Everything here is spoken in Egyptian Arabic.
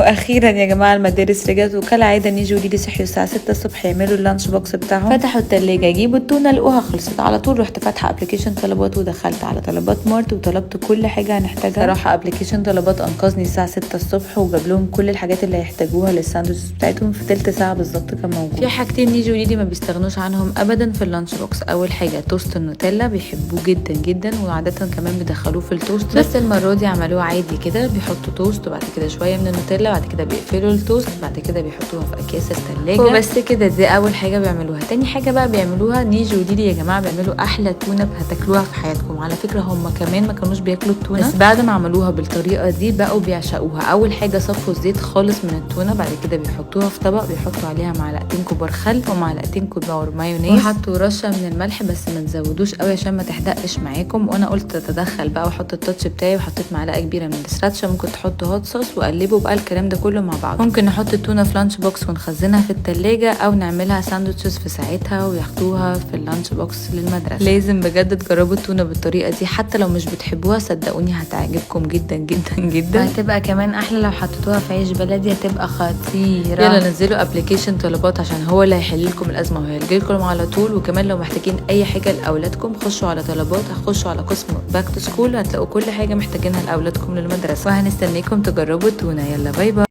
واخيرا يا جماعة المدارس رجعت، وكالعادة نيجي وليدي صحيوا الساعة 6 الصبح يعملوا ال lunch box بتاعهم. فتحوا التلاجة يجيبوا التونه لقوها خلصت. على طول رحت فاتحة application طلبات ودخلت على طلبات مارت وطلبت كل حاجة هنحتاجها. صراحة application طلبات انقذني الساعة 6 الصبح وجاب لهم كل الحاجات اللي هيحتاجوها لل sandwiches بتاعتهم في تلت ساعة بالظبط كان موجود. في حاجتين نيجي وليدي ما بيستغنوش عنهم ابدا في ال lunch box. اول حاجة توست النوتيلا، بيحبوه جدا جدا، وعاده كمان بيدخلوه في التوست، بس المرة دي عملوه عادي كده، بيحطوا توست وبعد كده شوية من النوتيلا، بعد كده بيقفلوا التوست، بعد كده بيحطوها في اكياس التلاجة وبس كده. دي اول حاجة بيعملوها. تاني حاجة بقى بيعملوها نيجي وليدي يا جماعة، بيعملوا احلى تونه هتاكلوها في حياتكم. على فكرة هم كمان ما كانوش بياكلوا التونه، بس بعد ما عملوها بالطريقة دي بقوا بيعشقوها. اول حاجة صفوا الزيت خالص من التونه، بعد كده بيحطوها في طبق، بيحطوا عليها معلقتين كبار خل ومعلقتين كبار مايونيز، وحطوا رشه من الملح بس ما تزودوش قوي عشان ما تحدقش معاكم. وانا قلت اتدخل بقى واحط ال touch بتاعي، وحطيت معلقه كبيرة من ال sriracha، ممكن تحطوا hot sauce، وقلبوا بقى الكلام ده كله مع بعض. ممكن نحط التونه في lunch box ونخزنها في التلاجة، او نعملها sandwiches في ساعتها وياخدوها في ال lunch box للمدرسة. لازم بجد تجربوا التونه بالطريقة دي، حتى لو مش بتحبوها صدقوني هتعجبكم جدا جدا جدا. وهتبقى كمان احلى لو حطيتوها في عيش بلدي، هتبقى خطيرة. يلا نزلوا application طلبات عشان هو اللي هيحل لكم الازمة وهيجيلكم على طول. وكمان لو محتاجين اي حاجة لاولادكم خشوا على طلبات، هخشوا على قسم back to school، هتلاقوا كل حاجة محتاجينها لاولادكم للمدرسة. وهنستناكم تجربوا التونه. يلا bye bye.